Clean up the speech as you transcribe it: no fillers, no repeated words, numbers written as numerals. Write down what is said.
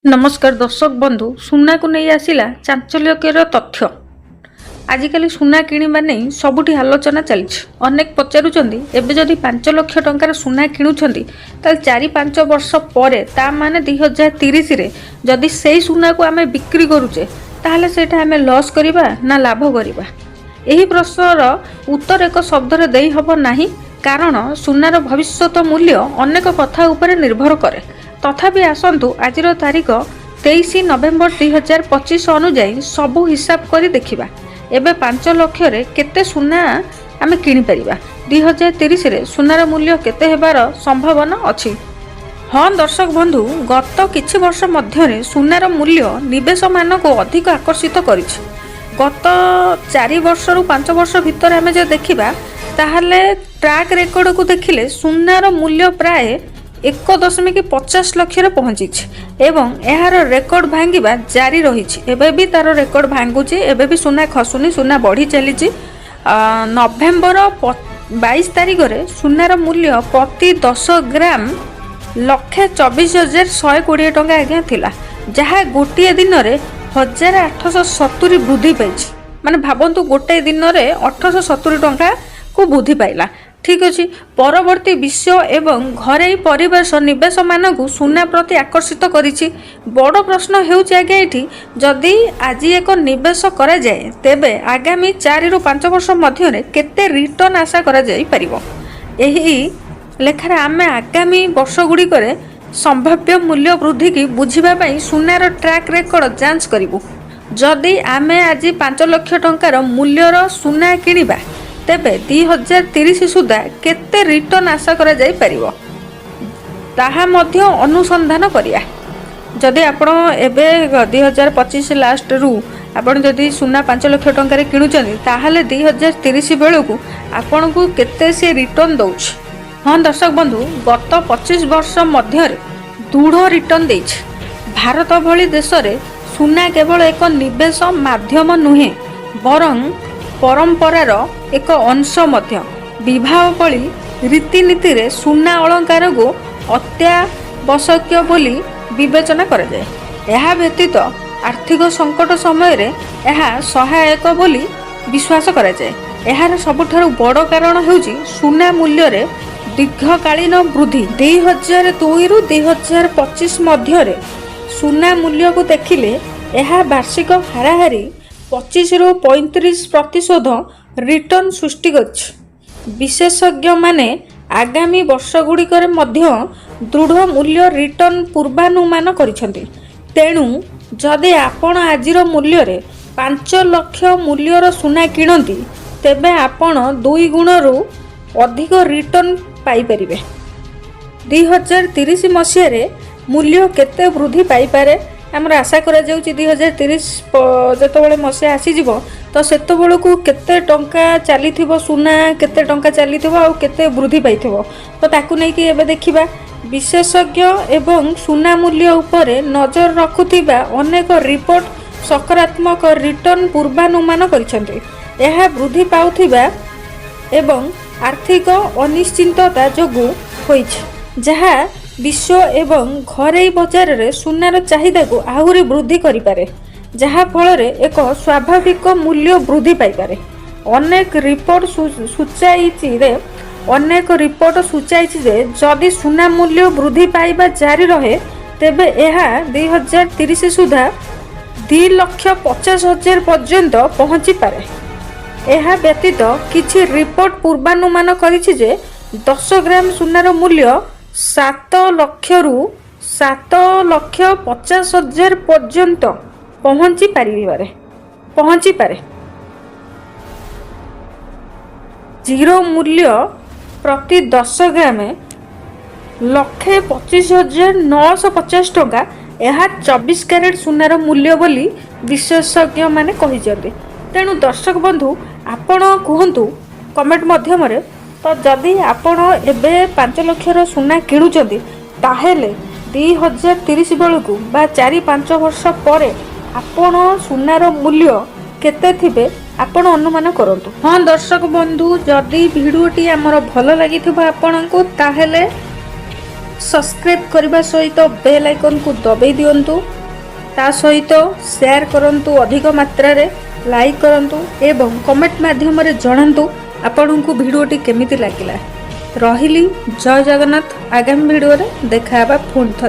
ନମସ୍କାର ଦର୍ଶକ ବନ୍ଧୁ, ସୁନାକୁ ନେଇ ଆସିଲା ଚାଞ୍ଚଲ୍ୟକର ତଥ୍ୟ। ଆଜିକାଲି ସୁନା କିଣିବା ନେଇ ସବୁଠି ଆଲୋଚନା ଚାଲିଛି। ଅନେକ ପଚାରୁଛନ୍ତି, ଏବେ ଯଦି 5 ଲକ୍ଷ ଟଙ୍କାର ସୁନା କିଣୁଛନ୍ତି, ତାହେଲେ 4-5 ବର୍ଷ ପରେ, ତା ମାନେ 2030ରେ ଯଦି ସେଇ ସୁନାକୁ ଆମେ ବିକ୍ରି କରୁଛେ, ତାହେଲେ ସେଇଟା ଆମେ ଲସ୍ କରିବା ନା ଲାଭ କରିବା? ଏହି ପ୍ରଶ୍ନର ଉତ୍ତର ଏକ ଶବ୍ଦରେ ଦେଇ ହେବ ନାହିଁ, କାରଣ ସୁନାର ଭବିଷ୍ୟତ ମୂଲ୍ୟ ଅନେକ କଥା ଉପରେ ନିର୍ଭର କରେ। ତଥାପି ଆସନ୍ତୁ, ଆଜିର ତାରିଖ 23 ନଭେମ୍ବର 2025 ଅନୁଯାୟୀ ସବୁ ହିସାବ କରି ଦେଖିବା, ଏବେ 5 ଲକ୍ଷରେ କେତେ ସୁନା ଆମେ କିଣିପାରିବା, 2030ରେ ସୁନାର ମୂଲ୍ୟ କେତେ ହେବାର ସମ୍ଭାବନା ଅଛି। ହଁ ଦର୍ଶକ ବନ୍ଧୁ, ଗତ କିଛି ବର୍ଷ ମଧ୍ୟରେ ସୁନାର ମୂଲ୍ୟ ନିବେଶକମାନଙ୍କୁ ଅଧିକ ଆକର୍ଷିତ କରିଛି। ଗତ 4 ବର୍ଷରୁ 5 ବର୍ଷ ଭିତରେ ଆମେ ଯଦି ଦେଖିବା, ତାହେଲେ ଟ୍ରାକ୍ ରେକର୍ଡକୁ ଦେଖିଲେ ସୁନାର ମୂଲ୍ୟ ପ୍ରାୟ 1.50 ଲକ୍ଷରେ ପହଞ୍ଚିଛି ଏବଂ ଏହାର ରେକର୍ଡ ଭାଙ୍ଗିବା ଜାରି ରହିଛି। ଏବେ ବି ତାର ରେକର୍ଡ ଭାଙ୍ଗୁଛି। ଏବେ ବି ସୁନା ଖସୁନି, ସୁନା ବଢ଼ି ଚାଲିଛି। ନଭେମ୍ବର 22 ତାରିଖରେ ସୁନାର ମୂଲ୍ୟ ପ୍ରତି 10 ଗ୍ରାମ 1,24,120 ଟଙ୍କା ଆଜ୍ଞା ଥିଲା, ଯାହା ଗୋଟିଏ ଦିନରେ 1870 ବୃଦ୍ଧି ପାଇଛି। ମାନେ ଭାବନ୍ତୁ, ଗୋଟାଏ ଦିନରେ 870 ଟଙ୍କାକୁ ବୃଦ୍ଧି ପାଇଲା। ଠିକ୍ ଅଛି, ପରବର୍ତ୍ତୀ ବିଶ୍ୱ ଏବଂ ଘରୋଇ ପରିବେଶ ନିବେଶମାନଙ୍କୁ ସୁନା ପ୍ରତି ଆକର୍ଷିତ କରିଛି। ବଡ଼ ପ୍ରଶ୍ନ ହେଉଛି ଆଜ୍ଞା ଏଇଠି, ଯଦି ଆଜି ଏକ ନିବେଶ କରାଯାଏ, ତେବେ ଆଗାମୀ 4ରୁ 5 ବର୍ଷ ମଧ୍ୟରେ କେତେ ରିଟର୍ଣ୍ଣ ଆଶା କରାଯାଇପାରିବ? ଏହି ଲେଖାରେ ଆମେ ଆଗାମୀ ବର୍ଷଗୁଡ଼ିକରେ ସମ୍ଭାବ୍ୟ ମୂଲ୍ୟ ବୃଦ୍ଧିକି ବୁଝିବା ପାଇଁ ସୁନାର ଟ୍ରାକ୍ ରେକର୍ଡ ଯାଞ୍ଚ କରିବୁ। ଯଦି ଆମେ ଆଜି 5 ଲକ୍ଷ ଟଙ୍କାର ମୂଲ୍ୟର ସୁନା କିଣିବା, ତେବେ 2030 ସୁଦ୍ଧା କେତେ ରିଟର୍ଣ୍ଣ ଆଶା କରାଯାଇପାରିବ, ତାହା ମଧ୍ୟ ଅନୁସନ୍ଧାନ କରିବା। ଯଦି ଆପଣ ଏବେ 2025 ଲାଷ୍ଟରୁ ଆପଣ ଯଦି ସୁନା 5 ଲକ୍ଷ ଟଙ୍କାରେ କିଣୁଛନ୍ତି, ତାହେଲେ 2030 ବେଳକୁ ଆପଣଙ୍କୁ କେତେ ସେ ରିଟର୍ଣ୍ଣ ଦେଉଛି? ହଁ ଦର୍ଶକ ବନ୍ଧୁ, ଗତ 25 ବର୍ଷ ମଧ୍ୟରେ ଦୃଢ଼ ରିଟର୍ଣ୍ଣ ଦେଇଛି। ଭାରତ ଭଳି ଦେଶରେ ସୁନା କେବଳ ଏକ ନିବେଶ ମାଧ୍ୟମ ନୁହେଁ, ବରଂ ପରମ୍ପରାର ଏକ ଅଂଶ ମଧ୍ୟ। ବିବାହ ଭଳି ରୀତିନୀତିରେ ସୁନା ଅଳଙ୍କାରକୁ ଅତ୍ୟାବଶ୍ୟକ ବୋଲି ବିବେଚନା କରାଯାଏ। ଏହା ବ୍ୟତୀତ ଆର୍ଥିକ ସଙ୍କଟ ସମୟରେ ଏହା ସହାୟକ ବୋଲି ବିଶ୍ୱାସ କରାଯାଏ। ଏହାର ସବୁଠାରୁ ବଡ଼ କାରଣ ହେଉଛି ସୁନା ମୂଲ୍ୟରେ ଦୀର୍ଘକାଳୀନ ବୃଦ୍ଧି। 2002ରୁ 2025 ମଧ୍ୟରେ ସୁନା ମୂଲ୍ୟକୁ ଦେଖିଲେ ଏହା ବାର୍ଷିକ ହାରାହାରି 25ରୁ 35% ରିଟର୍ଣ୍ଣ ସୃଷ୍ଟି କରିଛି। ବିଶେଷଜ୍ଞମାନେ ଆଗାମୀ ବର୍ଷଗୁଡ଼ିକରେ ମଧ୍ୟ ଦୃଢ଼ ମୂଲ୍ୟ ରିଟର୍ଣ୍ଣ ପୂର୍ବାନୁମାନ କରିଛନ୍ତି। ତେଣୁ ଯଦି ଆପଣ ଆଜିର ମୂଲ୍ୟରେ 5 ଲକ୍ଷ ମୂଲ୍ୟର ସୁନା କିଣନ୍ତି, ତେବେ ଆପଣ ଦୁଇ ଗୁଣରୁ ଅଧିକ ରିଟର୍ଣ୍ଣ ପାଇପାରିବେ। 2030 ମସିହାରେ ମୂଲ୍ୟ କେତେ ବୃଦ୍ଧି ପାଇପାରେ? ଆମର ଆଶା କରାଯାଉଛି, 2030 ଯେତେବେଳେ ମସିହା ଆସିଯିବ, ତ ସେତେବେଳକୁ କେତେ ଟଙ୍କା ଚାଲିଥିବ ସୁନା, କେତେ ଟଙ୍କା ଚାଲିଥିବ ଆଉ କେତେ ବୃଦ୍ଧି ପାଇଥିବ, ତ ତାକୁ ନେଇକି ଏବେ ଦେଖିବା। ବିଶେଷଜ୍ଞ ଏବଂ ସୁନା ମୂଲ୍ୟ ଉପରେ ନଜର ରଖୁଥିବା ଅନେକ ରିପୋର୍ଟ ସକାରାତ୍ମକ ରିଟର୍ଣ୍ଣ ପୂର୍ବାନୁମାନ କରିଛନ୍ତି। ଏହା ବୃଦ୍ଧି ପାଉଥିବା ଏବଂ ଆର୍ଥିକ ଅନିଶ୍ଚିତତା ଯୋଗୁଁ ହୋଇଛି, ଯାହା ବିଶ୍ୱ ଏବଂ ଘରୋଇ ବଜାରରେ ସୁନାର ଚାହିଦାକୁ ଆହୁରି ବୃଦ୍ଧି କରିପାରେ, ଯାହା ଫଳରେ ଏକ ସ୍ୱାଭାବିକ ମୂଲ୍ୟ ବୃଦ୍ଧି ପାଇପାରେ। ଅନେକ ରିପୋର୍ଟ ସୂଚାଇଛି ଯେ ଯଦି ସୁନା ମୂଲ୍ୟ ବୃଦ୍ଧି ପାଇବା ଜାରି ରହେ, ତେବେ ଏହା 2030 ସୁଦ୍ଧା 2,50,000 ପର୍ଯ୍ୟନ୍ତ ପହଞ୍ଚିପାରେ। ଏହା ବ୍ୟତୀତ କିଛି ରିପୋର୍ଟ ପୂର୍ବାନୁମାନ କରିଛି ଯେ 10 ଗ୍ରାମ ସୁନାର ମୂଲ୍ୟ 7 ଲକ୍ଷରୁ 7,50,000 ପର୍ଯ୍ୟନ୍ତ ପହଞ୍ଚିପାରେ। ଜିରୋ ମୂଲ୍ୟ ପ୍ରତି 10 ଗ୍ରାମ 1,25,950 ଟଙ୍କା। ଏହା 24 କ୍ୟାରେଟ୍ ସୁନାର ମୂଲ୍ୟ ବୋଲି ବିଶେଷଜ୍ଞମାନେ କହିଛନ୍ତି। ତେଣୁ ଦର୍ଶକ ବନ୍ଧୁ, ଆପଣ କୁହନ୍ତୁ କମେଣ୍ଟ ମାଧ୍ୟମରେ, ତ ଯଦି ଆପଣ ଏବେ 5 ଲକ୍ଷର ସୁନା କିଣୁଛନ୍ତି, ତାହେଲେ 2030 ବେଳକୁ ବା 4-5 ବର୍ଷ ପରେ ଆପଣ ସୁନାର ମୂଲ୍ୟ କେତେ ଥିବେ, ଆପଣ ଅନୁମାନ କରନ୍ତୁ। ହଁ ଦର୍ଶକ ବନ୍ଧୁ, ଯଦି ଭିଡ଼ିଓଟି ଆମର ଭଲ ଲାଗିଥିବ ଆପଣଙ୍କୁ, ତାହେଲେ ସବସ୍କ୍ରାଇବ୍ କରିବା ସହିତ ବେଲ୍ ଆଇକନ୍କୁ ଦବାଇ ଦିଅନ୍ତୁ। ତା ସହିତ ସେୟାର କରନ୍ତୁ, ଅଧିକ ମାତ୍ରାରେ ଲାଇକ୍ କରନ୍ତୁ ଏବଂ କମେଣ୍ଟ ମାଧ୍ୟମରେ ଜଣାନ୍ତୁ ଆପଣଙ୍କୁ ଭିଡ଼ିଓଟି କେମିତି ଲାଗିଲା। ରହିଲି, ଜୟ ଜଗନ୍ନାଥ। ଆଗାମୀ ଭିଡ଼ିଓରେ ଦେଖା ହେବା ପୁଣି ଥରେ।